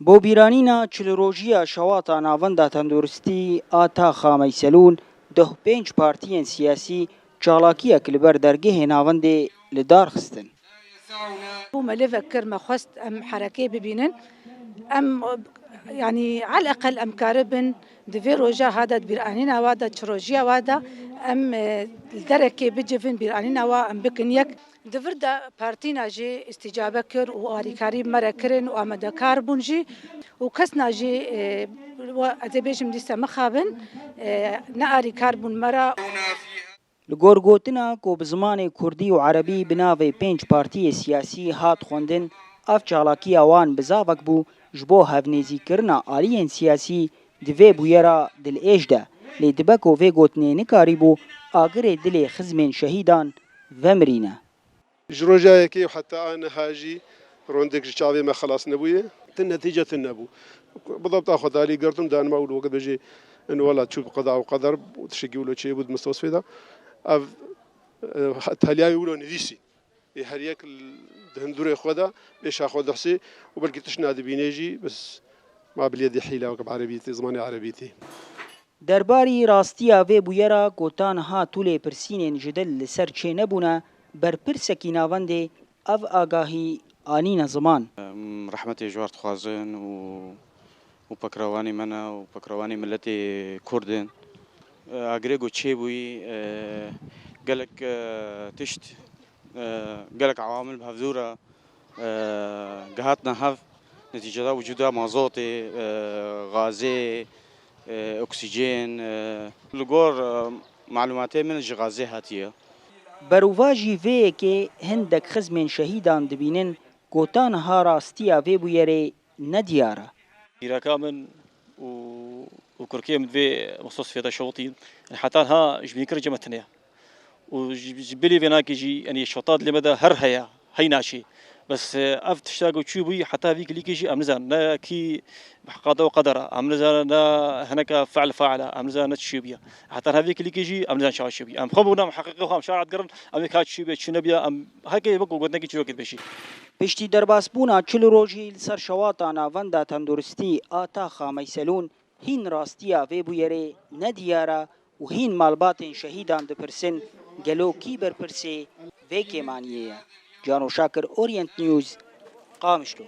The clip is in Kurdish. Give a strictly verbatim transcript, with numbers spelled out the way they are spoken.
Bo bîranîna çil rojiya şewata Navenda Tenduristî a Taxa Meyselûn, deh pênc partiyên siyasî çalakiyek li ber dergehê navendê li dar xistin. Bû me lê vekir, me xwest em herekê bibînin. Em, yanî, eleqel em karibin di vê roja ha de, di bîranîna wa de, çi rojiya wa de, em, e, li derekê bicivin, bîranîna wa em bikin yek. Di vir de partîna jî îstîcabe kir û alîkarî me re kirin û amadekar bûn jî û kesna jî, e, we-, ez ê bêjim dîse mixabin, e, ne alîkar bûn me re. Li gor gotina ku bi zimanê kurdî û erebî bi navê pênc partiyê siyasî hat xwendin, ev çalakiya wan bizavek bû ji bo hevnêzîkirina aliyên siyasî di vê bûyera dilêj de, lê dibe ku vê gotinê nikarîbû agirê dilê xizmên şehîdan vemirîne. Ji roja yekê û heta a niha jî rondek ji çavê me xelas nebûye. Ti netîce tune bû. Bidabt a xwe talî girtim, danima wilo weke bêjê in wela çû bi qeda û qeder û tiştekî wilo çêbû di mistosfê de. Ev, e, taliyayê wilo nivîsî. Ê her yek li, di hindurê xwe de pêşa xwe dihsê û belkî tişt nadibînê jî, bes ma biliyedî hîla weke bi erebî tê, zimanê erebî tê. Derbarî rastiya vê bûyera ku ta niha tu lêpirsînên ji dil li ser çênebûne, berpirsekî navendê ev agahî anîne ziman. Em rehmetê ji war dixwazin û, û pekrewanê me ne û pekrewanê miletê Kurd in. E, agirê ku çêbûyî, e, gelek, e, tişt, e, gelek ewamil bi hevdû re, e, gihatine hev. Netîceda wicûda mazotê, e, gazê, e, oksîjen, e, li gor, e, malûmatê min ji gazê hatiye. Berovajî vê yekê hindek xizmên şehîdan dibînin ku ta niha rastiya vê bûyerê ne diyar e. Dîreka min û, û kurkê min vê mistosfê de şewitîn. Heta niha ji bînkir cem tune ye. Û ji, ji bilî vênakê jî, yanî şewta dilê me de her heye, hey naçî. Bes, e, ev tişta ku çû bûyî, heta vî kilîkê jî em nizanin. Ne kî bi heqa de û qedera. Em nizanin ne hineka fe'l faila. Em nizanin ne çi bûye. Heta niha vî kilîkê jî em nizanin çawa çû bûye. Em xwe bûna muheqqiqê xwe em şara digirin. Em ê ka çû bê, çû nebiya, em heke wek gotinekî çîrokê dibêjî. Piştî derbasbûna çil rojî li ser şewata Navenda Tenduristî a Taxa Meyselûn, hîn rastiya vê bûyerê ne diyar e û hîn malbatên şehîdan dipirsin, gelo kî berpirsê vê kêmaniyê ye? Cano Şakir, Orient News, Qamişlo.